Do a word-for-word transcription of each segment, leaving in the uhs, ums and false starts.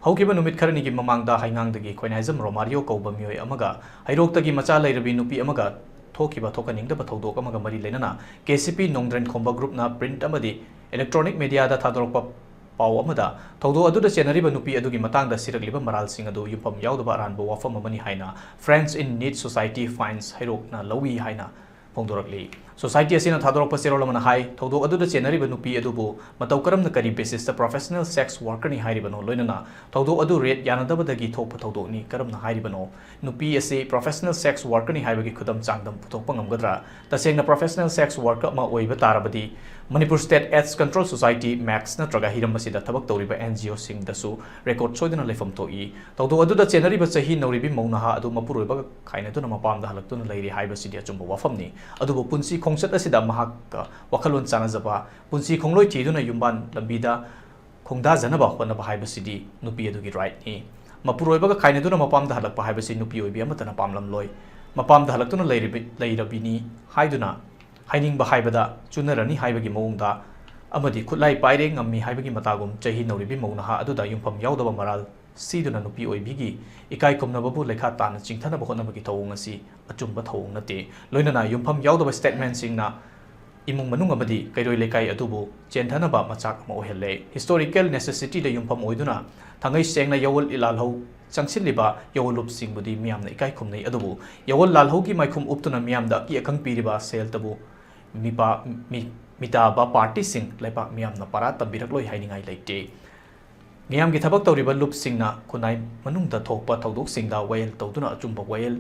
ꯍꯧꯈꯤꯕ ꯅꯨꯃꯤꯠ ꯈꯔꯅꯤꯒꯤ ꯃꯃꯥꯡꯗ ꯍꯩꯉꯥꯡꯗꯒꯤ ꯈꯣꯏꯅꯥꯏꯖꯝ ꯔꯣꯃꯥꯔꯤꯌꯣ ꯀꯧꯕ ꯃꯤꯑꯣꯏ ꯑꯃꯒ ꯍꯩꯔꯣꯛꯇꯒꯤ ꯃꯆꯥ ꯂꯩꯔꯕꯤ ꯅꯨꯄꯤ ꯑꯃꯒ ꯊꯣꯛꯈꯤꯕ ꯊꯣꯛꯍꯟꯅꯤꯡꯗꯕ ꯊꯧꯗꯣꯛ ꯑꯃꯒ ꯃꯔꯤ ꯂꯩꯅꯅ ꯀꯦ ꯁꯤ ꯄꯤ ꯅꯣꯡꯗ꯭ꯔꯦꯟ ꯈꯣꯝꯕ ꯒ꯭ꯔꯨꯞꯅ ꯄ꯭ꯔꯤꯟꯠ ꯑꯃꯗꯤ ꯏꯂꯦꯛꯇ꯭ꯔꯣꯅꯤꯛ ꯃꯦꯗꯤꯌꯥꯗ ꯊꯥꯗꯣꯔꯛꯄ ꯄꯥꯎ ꯑꯃꯗ ꯊꯧꯗꯣꯛ ꯑꯗꯨꯗ ꯆꯦꯟꯅꯔꯤꯕ ꯅꯨꯄꯤ ꯑꯗꯨꯒꯤ ꯃꯇꯥꯡꯗ ꯁꯤꯔꯛꯂꯤꯕ ꯃꯔꯥꯜꯁꯤꯡ ꯑꯗꯨ ꯌꯨꯝꯐꯝ ꯌꯥꯎꯗꯕ ꯑꯔꯥꯟꯕ ꯋꯥꯐꯝ ꯑꯃꯅꯤ ꯍꯥꯏꯅ Friends in Need Society Fines ꯍꯩꯔꯣꯛꯅ ꯂꯧꯏ ꯍꯥꯏꯅ ꯐꯣꯡꯗꯣꯔꯛꯂꯤ꯫ ꯁꯣꯁꯥꯏꯇꯤ ꯑꯁꯤꯅ ꯊꯥꯗꯣꯔꯛꯄ ꯆꯦꯔꯣꯜ ꯑꯃꯅ ꯍꯥꯏ, ꯊꯧꯗꯣꯛ ꯑꯗꯨꯗ ꯆꯦꯟꯅꯔꯤꯕ ꯅꯨꯄꯤ ꯑꯗꯨꯕꯨ ꯃꯇꯧ ꯀꯔꯝꯅ ꯀꯔꯤ ꯕꯦꯁꯤꯁꯇ ꯄ꯭ꯔꯣꯐꯦꯁꯅꯦꯜ ꯁꯦꯛꯁ ꯋꯥꯔꯀꯔꯅꯤ ꯍꯥꯏꯔꯤꯕꯅꯣ, ꯂꯣꯏꯅꯅ ꯊꯧꯗꯣꯛ ꯑꯗꯨ ꯔꯦꯠ ꯌꯥꯅꯗꯕꯗꯒꯤ ꯊꯣꯛꯄ ꯊꯧꯗꯣꯛꯅꯤ ꯀꯔꯝꯅ ꯍꯥꯏꯔꯤꯕꯅꯣ? ꯅꯨꯄꯤ ꯑꯁꯤ ꯄ꯭ꯔꯣꯐꯦꯁꯅꯦꯜ ꯁꯦꯛꯁ ꯋꯥꯔꯀꯔꯅꯤ ꯍꯥꯏꯕꯒꯤ ꯈꯨꯗꯝ ꯆꯥꯡꯗꯝ ꯄꯨꯊꯣꯛꯄ ꯉꯝꯒꯗ꯭ꯔꯥ? ꯇꯁꯦꯡꯅ ꯄ꯭ꯔꯣꯐꯦꯁꯅꯦꯜ ꯁꯦꯛꯁ ꯋꯥꯔꯀꯔ ꯑꯃ ꯑꯣꯏꯕ ꯇꯥꯔꯕꯗꯤ Manipur state ads control society, max, ꯅꯠꯇ꯭ꯔꯒ ꯍꯤꯔꯝ ꯑꯁꯤꯗ ꯊꯕꯛ ꯇꯧꯔꯤꯕ ꯑꯦꯟ ꯖꯤ ꯑꯣꯁꯤꯡꯗꯁꯨ ꯔꯦꯀꯣꯔꯗ ꯁꯣꯏꯗꯅ ꯂꯩꯐꯝ ꯊꯣꯛꯏ꯫ ꯊꯧꯗꯣꯛ ꯑꯗꯨꯗ ꯆꯦꯟꯅꯔꯤꯕ ꯆꯍꯤ ꯅꯧꯔꯤꯕꯤ ꯃꯧ ꯅꯍꯥ ꯑꯗꯨ ꯃꯄꯨꯔꯣꯏꯕꯒ ꯈꯥꯏꯅꯗꯨꯅ ꯃꯄꯥꯝꯗ ꯍꯜꯂꯛꯇꯨꯅ ꯂꯩꯔꯤ ꯍꯥꯏꯕꯁꯤꯗꯤ ꯑꯆꯨꯝꯕ ꯋꯥꯐꯝꯅꯤ꯫ ꯑꯗꯨꯕꯨ ꯄꯨꯟꯁꯤ ꯈꯣꯡꯆꯠ ꯑꯁꯤꯗ ꯃꯍꯥꯛꯀ ꯋꯥꯈꯜꯂꯣꯟ ꯆꯥꯟꯅꯖꯕ, ꯄꯨꯟꯁꯤ ꯈꯣꯡꯂꯣꯏ ꯊꯤꯗꯨꯅ ꯌꯨꯝꯕꯥꯟ ꯂꯝꯕꯤꯗ ꯈꯣꯡꯗꯥꯖꯅꯕ ꯍꯣꯠꯅꯕ ꯍꯥꯏꯕꯁꯤꯗꯤ ꯅꯨꯄꯤ ꯑꯗꯨꯒꯤ ꯔꯥꯏꯠꯅꯤ꯫ ꯃꯄꯨꯔꯣꯏꯕꯒ ꯈꯥꯏꯅꯗꯨꯅ ꯃꯄꯥꯝꯗ ꯍꯜꯂꯛꯄ ꯍꯥꯏꯕꯁꯤ ꯅꯨꯄꯤ ꯑꯣꯏꯕꯤ ꯑꯃꯠꯇꯅ ꯄꯥꯝꯂꯝꯂꯣꯏ꯫ ꯃꯄꯥꯝꯗ ꯍꯜꯂꯛꯇꯨꯅ ꯂꯩꯔꯤꯕꯤ-, ꯂꯩꯔꯕꯤꯅꯤ ꯍꯥꯏꯗꯨꯅ ꯍꯥꯏꯅꯤꯡꯕ ꯍꯥꯏꯕꯗ ꯆꯨꯅꯔꯅꯤ ꯍꯥꯏꯕꯒꯤ ꯃꯑꯣꯡꯗ ꯑꯃꯗꯤ ꯈꯨꯠꯂꯥꯏ ꯄꯥꯏꯔꯦ ꯉꯝꯃꯤ ꯍꯥꯏꯕꯒꯤ ꯃꯇꯥꯒꯨꯝ ꯆꯍꯤ ꯅꯧꯔꯤꯕꯤ ꯃꯧ ꯅꯍꯥ ꯑꯗꯨꯗ ꯌꯨꯝꯐꯝ ꯌꯥꯎꯗꯕ ꯃꯔꯥꯜ ꯁꯤꯗꯨꯅ ꯅꯨꯄꯤ ꯑꯣꯏꯕꯤꯒꯤ ꯏꯀꯥꯏ ꯈꯨꯝꯅꯕꯕꯨ ꯂꯩꯈꯥ ꯇꯥꯅ ꯆꯤꯡꯊꯅꯕ ꯍꯣꯠꯅꯕꯒꯤ ꯊꯧꯑꯣꯡ ꯑꯁꯤ ꯑꯆꯨꯝꯕ ꯊꯧꯑꯣꯡ ꯅꯠꯇꯦ꯫ ꯂꯣꯏꯅꯅ ꯌꯨꯝꯐꯝ ꯌꯥꯎꯗꯕ ꯁ꯭ꯇꯦꯠꯃꯦꯟꯁꯤꯡꯅ ꯏꯃꯨꯡ ꯃꯅꯨꯡ ꯑꯃꯗꯤ ꯀꯩꯔꯣꯏ ꯂꯩꯀꯥꯏ ꯑꯗꯨꯕꯨ ꯆꯦꯟꯊꯅꯕ ꯃꯆꯥꯛ ꯑꯃ ꯑꯣꯏꯍꯜꯂꯦ꯫ ꯍꯤꯁꯇꯣꯔꯤꯀꯦꯜ ꯅꯦꯁꯦꯁꯤꯇꯤꯗ ꯌꯨꯝꯐꯝ ꯑꯣꯏꯗꯨꯅ ꯊꯥꯡꯒꯩ ꯁꯦꯡꯅ ꯌꯥꯋꯣꯜ ꯂꯥꯜꯍꯧ ꯆꯪꯁꯤꯜꯂꯤꯕ ꯌꯥꯋꯣꯜꯂꯨꯞꯁꯤꯡꯕꯨꯗꯤ ꯃꯤꯌꯥꯝꯅ ꯏꯀꯥꯏ ꯈꯨꯝꯅꯩ꯫ ꯑꯗꯨꯕꯨ ꯌꯥꯋꯣꯜ ꯂꯥꯜꯍꯧꯒꯤ ꯃꯥꯏꯈꯨꯝ ꯎꯞꯇꯨꯅ ꯃꯤꯌꯥꯝꯗ ꯑꯀꯤ ꯑꯈꯪ ꯄꯤꯔꯤꯕ ꯁꯦꯜꯇꯕꯨ ꯃꯤꯄꯥ-, ꯃꯤ-, ꯃꯤꯇꯥꯕ ꯄꯥꯔꯇꯤꯁꯤꯡ ꯂꯩꯕꯥꯛ ꯃꯤꯌꯥꯝꯅ ꯄꯥꯔꯥ ꯇꯝꯕꯤꯔꯛꯂꯣꯏ ꯍꯥꯏꯅꯤꯡꯉꯥꯏ ꯂꯩꯇꯦ꯫ ꯃꯤꯌꯥꯝꯒꯤ ꯊꯕꯛ ꯇꯧꯔꯤꯕ ꯂꯨꯞꯁꯤꯡꯅ ꯈꯨꯟꯅꯥꯏ ꯃꯅꯨꯡꯗ ꯊꯣꯛꯄ ꯊꯧꯗꯣꯛꯁꯤꯡꯗ ꯋꯥꯌꯦꯜ ꯇꯧꯗꯨꯅ ꯑꯆꯨꯝꯕ ꯋꯥꯌꯦꯜ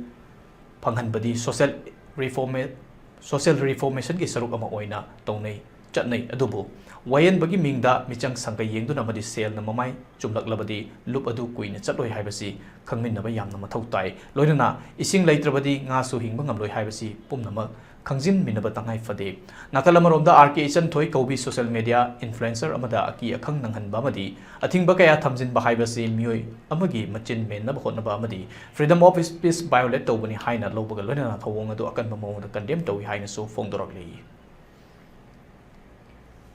ꯐꯪꯍꯟꯕꯗꯤ ꯁꯣꯁꯦꯜ ꯔꯤꯐꯣꯔꯃꯦ-, ꯁꯣꯁꯦꯜ ꯔꯤꯐꯣꯔꯃꯦꯁꯟꯒꯤ ꯁꯔꯨꯛ ꯑꯃ ꯑꯣꯏꯅ ꯇꯧꯅꯩ, ꯆꯠꯅꯩ꯫ ꯑꯗꯨꯕꯨ ꯋꯥꯌꯦꯟꯕꯒꯤ ꯃꯤꯡꯗ ꯃꯤꯆꯪ ꯁꯪꯒ ꯌꯦꯡꯗꯨꯅ ꯑꯃꯗꯤ ꯁꯦꯜꯅ ꯃꯃꯥꯏ ꯆꯨꯝꯂꯛꯂꯕꯗꯤ ꯂꯨꯞ ꯑꯗꯨ ꯀꯨꯏꯅ ꯆꯠꯂꯣꯏ ꯍꯥꯏꯕꯁꯤ ꯈꯪꯃꯤꯟꯅꯕ ꯌꯥꯝꯅ ꯃꯊꯧ ꯇꯥꯏ꯫ ꯂꯣꯏꯅꯅ ꯏꯁꯤꯡ ꯂꯩꯇ꯭ꯔꯕꯗꯤ ꯉꯥꯁꯨ ꯍꯤꯡꯕ ꯉꯝꯂꯣꯏ ꯍꯥꯏꯕꯁꯤ ꯄꯨꯝꯅꯃꯛ ꯈꯪꯖꯤꯟꯃꯤꯟꯅꯕ ꯇꯉꯥꯏ ꯐꯗꯦ꯫ ꯅꯥꯀꯜ ꯑꯃꯔꯣꯝꯗ ꯑꯥꯔ ꯀꯦ ꯏꯆꯟꯊꯣꯏ ꯀꯧꯕꯤ ꯁꯣꯁꯦꯜ ꯃꯦꯗꯤꯌꯥ ꯏꯟꯐ꯭ꯂꯨꯑꯦꯟꯁꯔ ꯑꯃꯗ ꯑꯀꯤ ꯑꯈꯪ ꯅꯪꯍꯟꯕ ꯑꯃꯗꯤ ꯑꯊꯤꯡꯕ ꯀꯌꯥ ꯊꯝꯖꯤꯟꯕ ꯍꯥꯏꯕꯁꯤ ꯃꯤꯑꯣꯏ ꯑꯃꯒꯤ ꯃꯆꯤꯟ ꯃꯦꯟꯅꯕ ꯍꯣꯠꯅꯕ ꯑꯃꯗꯤ ꯐ꯭ꯔꯤꯗꯝ ꯑꯣꯐ ꯁ꯭ꯄꯤꯆ ꯚꯥꯏꯑꯣꯂꯦꯠ ꯇꯧꯕꯅꯤ ꯍꯥꯏꯅ ꯂꯧꯕꯒ ꯂꯣꯏꯅꯅ ꯊꯧꯑꯣꯡ ꯑꯗꯨ ꯑꯀꯟꯕ ꯃꯑꯣꯡꯗ ꯀꯟꯗꯦꯝ ꯇꯧꯏ ꯍꯥꯏꯅꯁꯨ ꯐꯣꯡꯗꯣꯔꯛꯂꯤ꯫